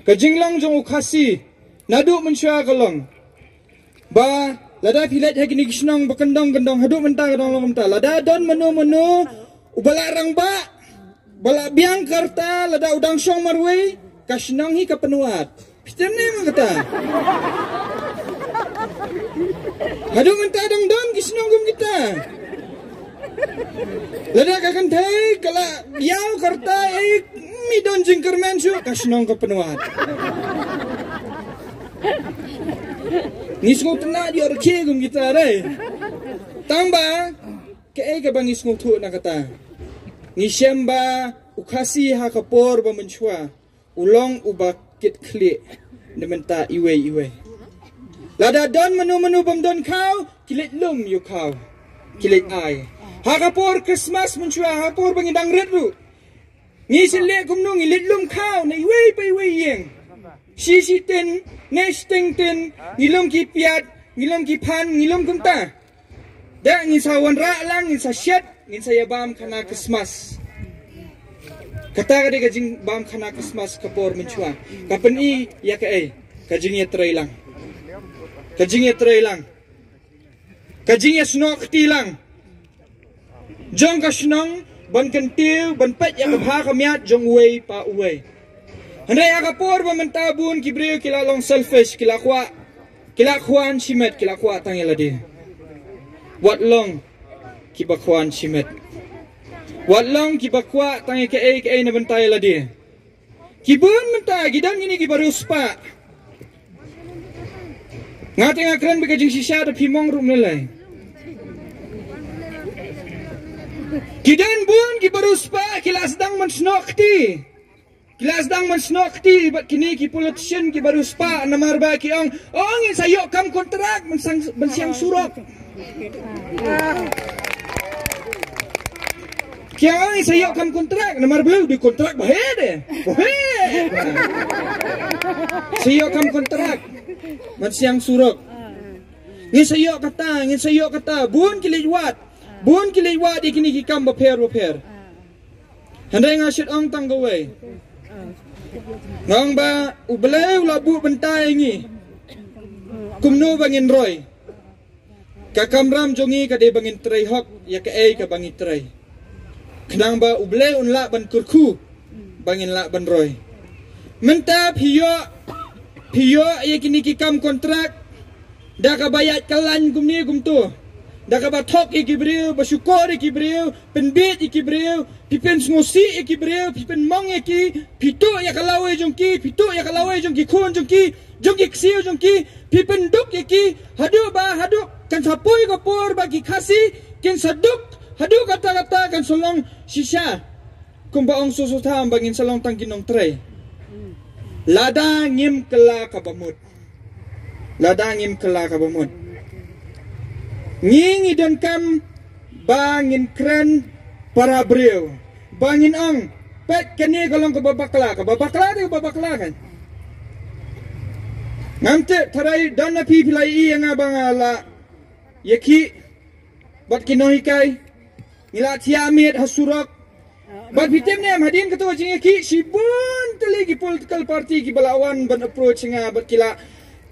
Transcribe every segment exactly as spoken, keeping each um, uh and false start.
Ka jinglong jong u Khasi naduh mynshuwa ka long ba lada phi leit ha kine ki shnong ba kyndong kyndong, haduh mynta ka dang long mynta, lada don mano mano uba la rangbah, ba la biang ka rta, lada u dang shong marwei, ka shnong hi ka pynwad. Phi tip ne em kata? Haduh mynta dang don ki shnong kum kita. Lada ka kynthei ka la ïaw ka rta, eh, ym don jingkyrmen shuh, ka shnong ka pynwad. Ngi sngewtynnat ïoh rkhie kum kita re. Tang ba kaei kaba ngi sngewthuh na kata? Ngi shem ba u Khasi ha ka por ba mynshuwa u long uba kit khlieh na bynta iwei iwei. Lada don mano mano bym don khaw, ki leit lum ïa u khaw, ki leit ai. Ha ka por Christmas mynshuwa, ha ka por ba ngi dang rit ruh, ngi shu leh kumno? Ngi leit lum khaw na iwei pa iwei ïing. Shi shi tin, ne shiteng tin, ngi lum ki piat, ngi lum ki phan, ngi lum kumta. Da ngin sa wanrah lang, ngin sa shet, ngin sa ïa bam khana Christmas. Kata ka dei ka jingbam khana Christmas ka por mynshuwa. Ka pyni ïa kaei? Ka jingïatrei lang. Ka jingïatrei lang. Ka jingïasnoh kti lang jong ka shnong, ban kyntiew, ban peit ïa ka bha ka miat jong uwei pa uwei. Hynrei ha ka por ba mynta bun ki briew ki la long selfish, ki la kwah, ki la kwah shimet, ki la kwah tang ïa lade. Wat long kiba kwah shimet. Wat long kiba kwah tang ïa kaei kaei na bynta ïa lade. Ki bun mynta, ki don kine kiba riewspah. Nga te nga kren bad ka jingshisha, da phi mong ruh ym lei. Ki don bun kiba riewspah, ki la sdang ban snoh kti. Ki la sdang ban snoh kti bad kine ki politician kiba riewspah, namar ba ki ong, ong ngin sa ïoh kam kontrak ban sang, ban siang surok. Ki ong ngin sa ïoh kam kontrak, namar balei? Dei kontrak baheh de. Baheh. Sa ïoh kam kontrak ban siang surok. Ngin sa ïoh kata, ngin sa ïoh kata. Bun ki leit wad. Bun ki leit wad ïa kine ki kam bapher bapher. Hynrei nga shu ong tang kawei. Nga ong ba U Blei u la buh bynta ïa ngi kumno ba ngin roi. Ka kamram jong ngi ka dei ba ngin trei hok ïa kaei kaba ngi trei. Khnang ba U Blei un lah ban kyrkhu ba ngin lah ban roi. Mynta phi ïoh, phi ïoh ïa kine ki kam kontrak da kaba ïaid kyllain kumne kumto, da kaba thok ïa ki briew, ba shukor ïa ki briew, pynbieit ïa ki briew, phi pynsngewsih ïa ki briew, phi pynmong ïa ki, phi tuh ïa ka lawei jong ki, phi tuh ïa ka lawei jong ki khun jong ki, jong ki ksiew jong ki, phi pynduk ïa ki, haduh ba, haduh kan sa poi ka por ba ki Khasi kin sa duk, haduh katta katta kan sa long shisha. Kumba ong Soso Tham ba ngin sa long tang ki nongtrei. Lada ngim kylla kaba mut. Lada ngim kylla kaba mut. Ngi ngi donkam ba ngin kren para briew. Ba ngin ong, peit kane ka long kaba bakla, kaba bakla te kaba bakla kan. Ngam tip, tharai don na phi phi la ïohi ïa nga ba nga la ïakhih bad ki nonghikai. Ngi la thiah miet ha surok. Bad phi tip ne em, hadien kato ka jingïakhih, shibun tylli ki political party kiba la wan ban approach nga bad ki la,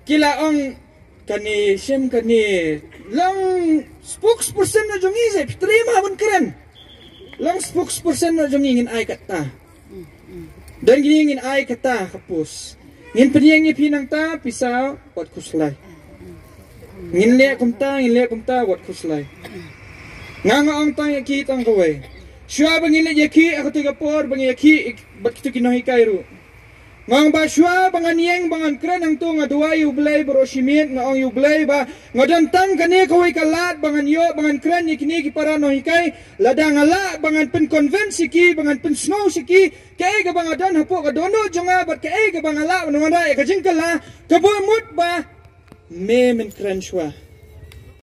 ki la ong, kane, shem kane, long spokesperson na jong ngi, seh, phi trei ma ban kren. Long spokesperson na jong ngi, ngin ai kata. Don kine ngin ai kata ka post. Ngin pynïeng ïa phi nangta, pisa wat khuslai. Ngin leh kumta, ngin leh kumta, wat khuslai. Nga nga ong tang ïa ki tang kawei. Shuwa ba ngin leit ïakhih ha kata ka por ba ngin ïakhih bad kito ki nonghikai ruh. Nga ong ba shuwa ba ngan ïeng ba ngan kren hangto, nga duwai ïa U Blei baroh shi miet, nga ong ïa U Blei ba nga don tang kane kawei ka lad ba ngan ïoh ba ngan kren ïa kine ki para nonghikai. Lada nga lah ba ngan pynconvince ïa ki, ba ngan pynsngew sha ki, kaei kaba nga don hapoh ka dohnud jong nga bad kaei kaba nga lah ban wanrah ïa ka jingkylla, kaba mut ba me men kren shuwa.